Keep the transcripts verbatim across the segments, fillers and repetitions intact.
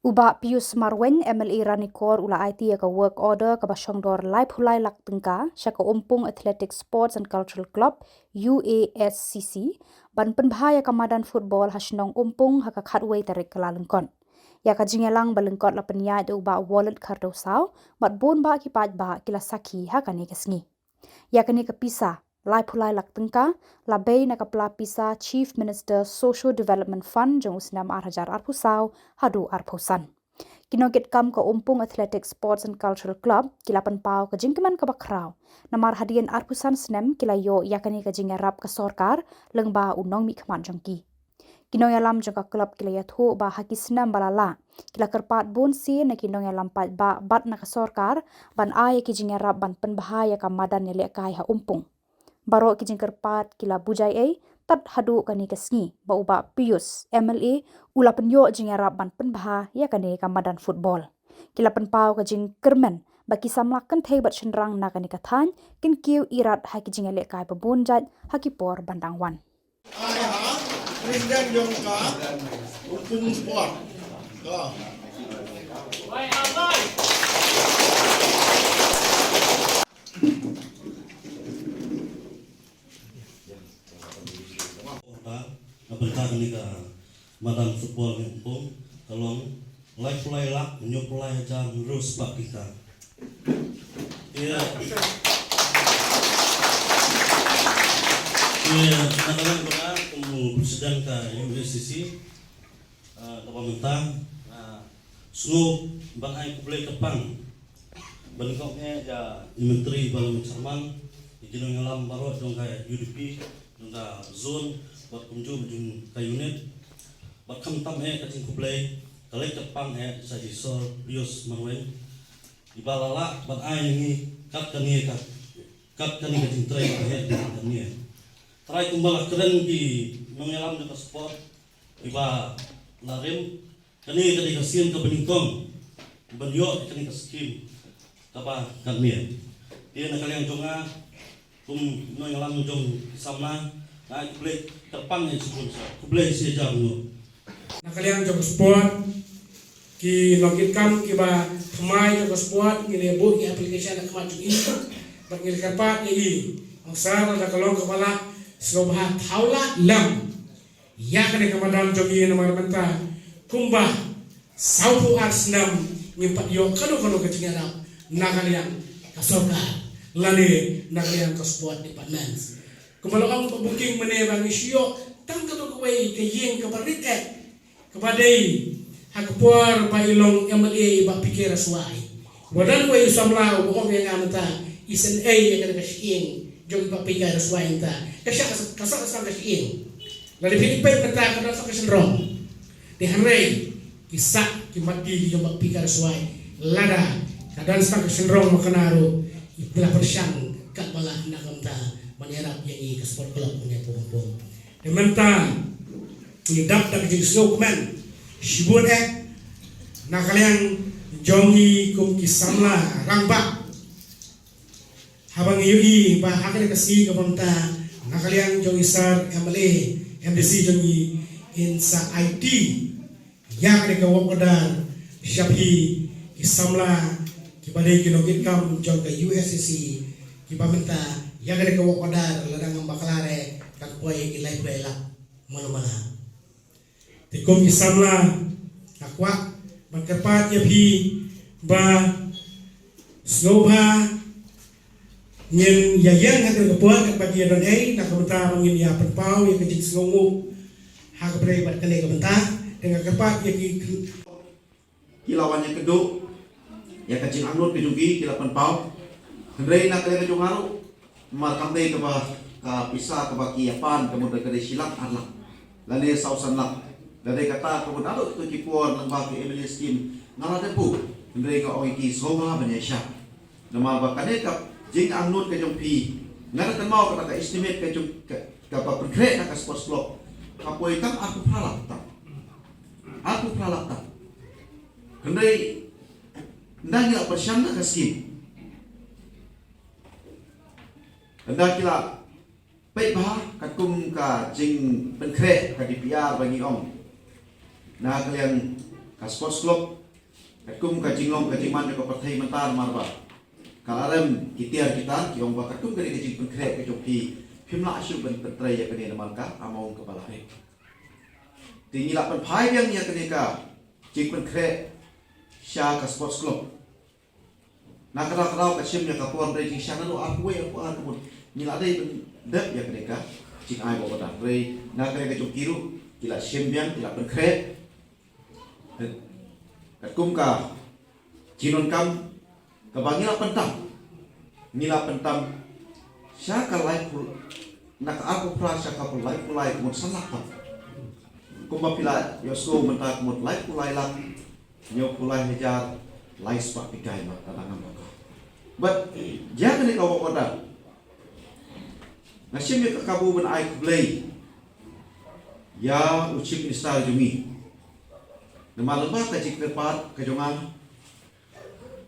U Bah Pius Marwein, M L A Ranikor, u la aiti ïa ka work order kaba shongdor laiphew lai lak tyngka sha ka Umpung Athletic Sports and Cultural Club, U A S C C, ban pynbha ïa ka madan football ha shnong Umpung ha ka khatwei tarik Kyllalyngkot. Ïa ka jingïalang ba lyngkot la pynïaid da u Bah Walid Khardew Saw, bad bun bah ki paidbah ki la sakhi ha kane ka sngi. Ïa kane ka pisa laiphew lai lak tyngka la bei na ka pla pisa Chief Minister Socio Development Fund jong u snem ar hajar arphew saw haduh arphew san. Ki nongkitkam ka Umpung Athletic Sports and Cultural Club ki la pynpaw ka jingkmen kaba khraw namar hadien arphew san snem ki la ïoh ïa kane ka jingïarap ka sorkar lyngba u nongmihkhmat jong ki. Ki nongïalam jong ka club ki la ïathuh ba ha ki snem ba la lah ki la kyrpad bun sien na ki nongïalam paidbah bad na ka sorkar ban ai ïa ki jingïarap ban pynbha ïa ka madan ïalehkai ha Umpung. Baroh ki jingkyrpad ki la bujai ei tad haduh kane ka sngi ba u Bah Pius, M L A, u la pynïoh jingïarap ban pynbha ïa kane ka madan football. Ki la pynpaw ka jingkyrmen ba ki samla kynthei bad shynrang na kane ka thaiñ kin kiew irat ha ki jingïalehkai ba bun jait ha ki por ban dang wan. Ai ha, President jong ka Umpung Sport. Ka. Ka bynta kane ka madan football ne Umpung ka long laiphew lai lak hynñiewphew lai hajar hynriew spah tyngka. Ïa. Ïa, na ka liang jong nga kum u president ka U A S C C, ah, kaba mynta, ah, sngew ban ai khublei kyrpang. Ban kong eh ïa i Myntri Parliament Sharman, ïa ki nongïalam baroh jong ka U D P, jong ka zone, bad kumjuh jong ka unit. Bad khamtam eh ka jingkhublei, ka leit kyrpang eh sha i Sir Pius Marwein. Iba la lah ban ai ngi kat kane ka, kat kane ka jingtrei ka heh kat kane. Trai kumba la kren ki nongïalam jong ka sport, iba la rim, kane ka dei ka sien kaba nyngkong ban ïoh kane ka skim kaba katne. Te na ka liang jong nga kum nongïalam jong ki samla, nga ai khublei kyrpang ïa shibun sha, khublei shi hajar nguh. Na ka liang jong ka sport, ki nongkitkam kiba thymmai jong ka sport, ngi la buh ïa application ha khmat jong i bad ngi la kyrpad ïa i. Ong sir, lada ka long kaba lah, sngewbha thaw lah lem ïa kane ka madan jong ngi namar mynta kumba sawphew ar snem ngim pat ïoh kano kano ka jingïarap na ka liang ka sorkar lane na ka liang ka sport department. Kumba la ong ka booking mynne ba ngi shu ïoh tang kano kawei ka ïing kaba rit eh, kaba dei ha ka por ba i long M L A i Bah P K Raswai. Ba don wei u samla uba ong ïa nga mynta i sngewsih ïa kane ka shyieng jong i Bah P K Raswai mynta. Ka shah, ka shah, ka shah ka shyieng. Lada phi peit mynta ka don shah ka shynrong. Te hynrei ki sah ki matti ki jong Bah P K Raswai. Lada ka don shah ka shynrong ma kane ruh ki la pyrshang katba lah na ka mynta ban ïarap ïa ngi ka sport club Umngiah Pohonpong. Te mynta ngi dap da ka jingsngewkmen shibun eh na ka liang jong ngi kum ki samla rangbah. Haba ngi ïohi ba ha kane ka sngi kaba mynta na ka liang jong i Sir M L A, M D C jong ngi in sa aiti ïa kane ka work order sha phi ki samla kiba dei ki nongkitkam jong ka U S S C kiba mynta ïa kane ka work order lada ngam bakla re kan poi ïa ki laiphew lak mano mano. Te kum ki samla nga kwah ban kyrpad ïa phi ba sngewbha ngin ïa ïeng ha kane ka por katba ki ïa don ei na ka bynta ba ngin ïa pynpaw ïa ka jingsngewnguh ha ka bynta bad kane ka bynta. Te nga kyrpad ïa ki ki la wan ïa ka duk ïa ka jingangnud ka jong ki ki la pynpaw. Hynrei na ka liang ka jong nga ruh mar kam dei kaba ka pisa kaba ki ïa pan ka mut ka dei shi lak ar lak lane saw san lak. Lane kata ka mut naduh kito ki por lyngba ki M L A scheme nga la dep buh. Hynrei nga ong ïa ki sngewbha ban ïa shah. Namar ba kane ka jingangnud ka jong phi nga da kynmaw kata ka estimate ka jong ka, kaba pynkhreh na ka sports club ka poi tang arphew phra lak tam. Arphew phra lak tam. Hynrei ynda ngi la pyrshang na ka skim ynda ki la peit bha katkum ka jingpynkhreh ka D P R ba ngi ong na ka liang Ka Sports Club, katkum ka jinglong ka jingman jong ka pyrthei mynta namar ba ka la rem ki tiar ki tar, ki ong ba katkum kane ka jingpynkhreh ka jong phi, phim lah shuh ban pyntrei ïa kane namar ka amount kaba la rem. Te ngi la pynphai biang ïa kane ka jingpynkhreh sha ka Sports Club. Na ka daw ka daw ka shim ïa ka por, hynrei jingshisha naduh arphew wei arphew ar ka mut ngi la dei ban dep ïa kane ka jingai work order. Hynrei na kane ka jong ki ruh ki la shim biang, ki la pynkhreh. Katkum ka jingdonkam kaba ngi la pyntam, ngi la pyntam sha ka laiphew, na ka arphew phra sha ka laiphew lai ka mut san lak pat. Kumba phi la ïohsngew mynta ka mut laiphew lai lak hynñiewphew lai hajar lai spah phi kai, ma ka dang ngam ka. Bad ïa kane ka work order nga shim ïa ka kabu ban ai khublei ïa u Chief Minister jong ngi. Namar lyngba ka jingkyrpad ka jong nga,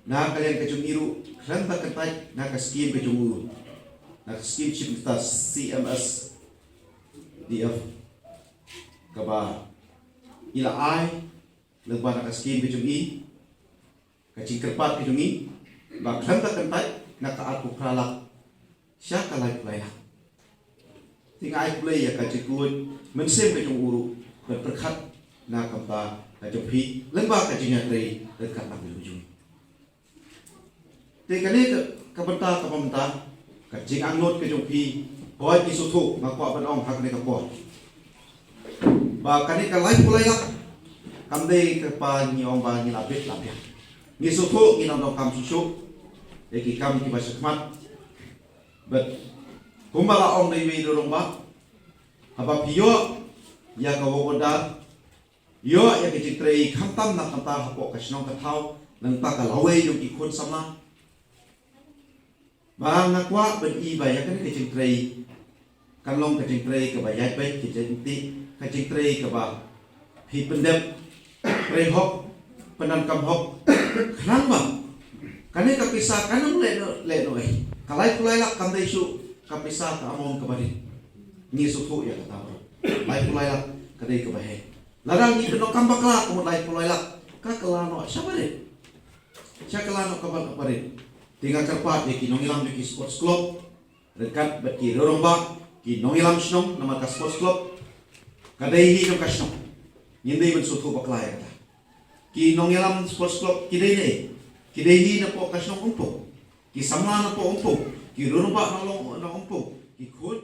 na ka liang ka jong i ruh khlem da kyntait na ka skim ka jong u, na ka skim Chief Minister C M S D F, kaba i la ai lyngba na ka skim ka jong i, ka jingkyrpad ka jong i ba khlem da kyntait na ka arphew phra lak sha ka laiphew lai lak. Te nga ai khublei ïa ka jingkyrkhu mynsiem ka jong u ruh ban pyrkhat na ka bynta ka jong phi lyngba ka jingïatrei ryngkat lang ka jong i. Te kane ka, ka bynta kaba mynta, ka jingangnud ka jong phi, hooid ngi sngewthuh, nga kwah ban ong ha kane ka por ba kane ka laiphew lai lak kam dei kaba ngi ong ba ngi la bit la biang. Ngi sngewthuh ngi nang donkam shuh shuh ïa ki kam kiba shakhmat. Bad kumba la ong da iwei i rangbah, haba phi ïoh ïa ka work order, ïoh ïa ka jingtrei khamtam na ka bynta hapoh ka shnong ka thaw, na ka bynta ka lawei jong ki khun samla. Ba nga kwah ban i ba ïa kane ka jingtrei kan long ka jingtrei kaba ïaid beit, ka jingtrei, ka jingtrei kaba phi pyndep trei hok, pyndonkam hok. Khnang ba kane ka pisa kan ym leh noh, leh noh ei. Ka laiphew lai lak kam dei shuh ka pisa, ka amount kaba dei. Ngi sngewthuh ïa kata baroh. Laiphew lai lak ka dei kaba heh. Lada ngi pyndonkam bakla ka mut laiphew lai lak, ka kylla noh sha barit, sha kylla noh kaba, barit. Te nga kyrpad ïa ki nongïalam jong ki sports club ryngkat bad ki rangbah, ki nongïalam shnong, namar ka sports club ka dei hi jong ka shnong. Ngin dei ban sngewthuh bakla ïa kata. Ki nongïalam sports club ki dei ne, ki dei hi napoh ka shnong Umpung. Ki samla napoh Umpung, ki rangbah na long na Umpung, ki khun.